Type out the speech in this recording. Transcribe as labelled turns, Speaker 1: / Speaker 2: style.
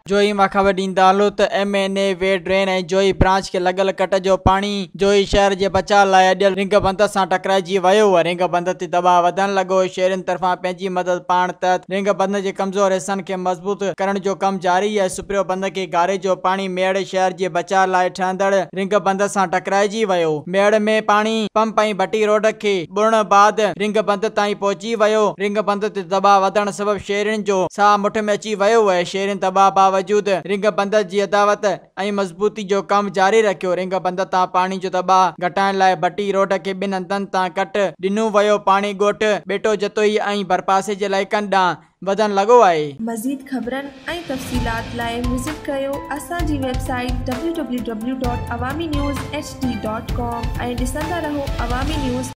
Speaker 1: جوهي مان خبر ڏيندا هلون ته M N A V drain ۽ Johi branch کي لڳل ڪٽ جو پاڻي جوهي شهر جي بچاء لاء اڏيل رنگ بند سان ٽڪرائجي ويو. رنگ بند تي دٻاء وڌڻ لڳو. شهرين طرفان پنهنجي مدد پاڻ تحت رنگ بند جي ڪمزور حصن کي مضبوط ڪرڻ جو ڪم جاري آهي. سپريو بند کي گاري جو پاڻي ميهڙ شهر جي بچاء لاء ٺهندڙ رنگ بند سان ٽڪرائجي ويو. ميهڙ ۾ پاڻي پمپ ۽ ڀٽي روڊ کي ٻوڙڻ بعد رنگ بند تائين پهچي ويو. رنگ بند تي دٻاء وڌڻ سبب شهرين جو ساهه مٺ ۾ اچي ويو آهي. شهرين دٻاء باوجود رنگ بند جي اڏاوت ۽ مضبوطي جو ڪم جاري رکيو. رنگ بند تان پاڻي جو دٻاء گهٽائڻ لاء ڀٽي روڊ کي ٻن هنڌن تان ڪٽ ڏنو ويو. پاڻي ڳوٺ ٻيٽو جتوئي ۽ ڀرپاسي جي علائقن ڏانهن وڌڻ لڳو آهي.
Speaker 2: مزيد خبرن ۽ تفصيلات لاء وزٽ ڪريو اسان جي website W W W dot Awami news H D dot com ۽ ڏسندا رهو عوامي نيوز.